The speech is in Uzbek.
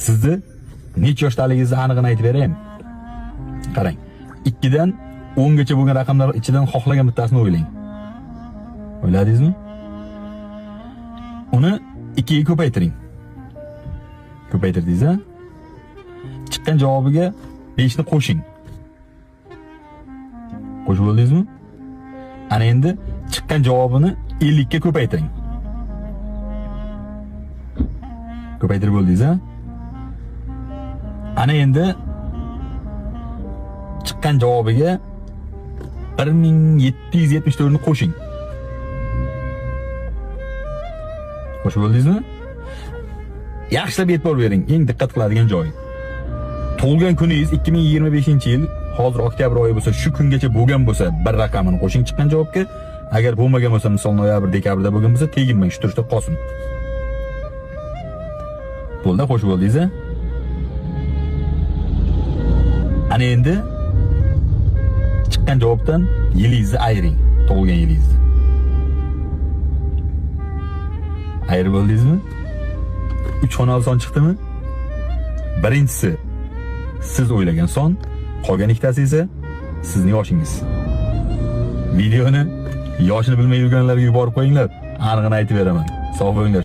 Sizni necha yoshdaligingizni anig'ini aytib beraymi? Qarang. 2 dan 10 gacha bo'lgan raqamlar ichidan xohlagan bittasini o'ylang. O'yladingizmi? Uni 2 ga ko'paytiring. Ko'paytirdingiz, a? Chiqqan javobiga 5 ni qo'shing. Qo'shib bo'ldingizmi? Ana endi chiqqan javobini 50 ga ko'paytiring. Ko'paytirib bo'ldingiz, a? Ana endi chiqqan javobiga 1774 ni qo'shing. Qo'shib bo'ldingizmi? Yaxshilab e'tibor bering, eng diqqat qiladigan joyi. Tug'ilgan kuningiz 2025-yil, hozir oktyabr oyi bo'lsa, shu kungacha bo'lgan bo'lsa, bir raqamini qo'shing chiqqan javobga. Agar bo'lmagan bo'lsa, misol noyabr, dekabrda bo'lgan bo'lsa, teginmang, shu turishda qolsin. Bo'ldi, qo'shib bo'ldingiz, a? Ana endi chiqqan javobdan yilingizni ayiring, tug'ilgan yilingizni. Ayirib bo'ldingizmi? 3 xonali son chiqdimi? Birinchisi siz o'ylagan son, qolgan ikkitasi esa sizning yoshingiz. Videoni yoshini bilmay yurganlarga yuborib qo'yinglar, anig'ini aytib beraman. Sog' bo'linglar.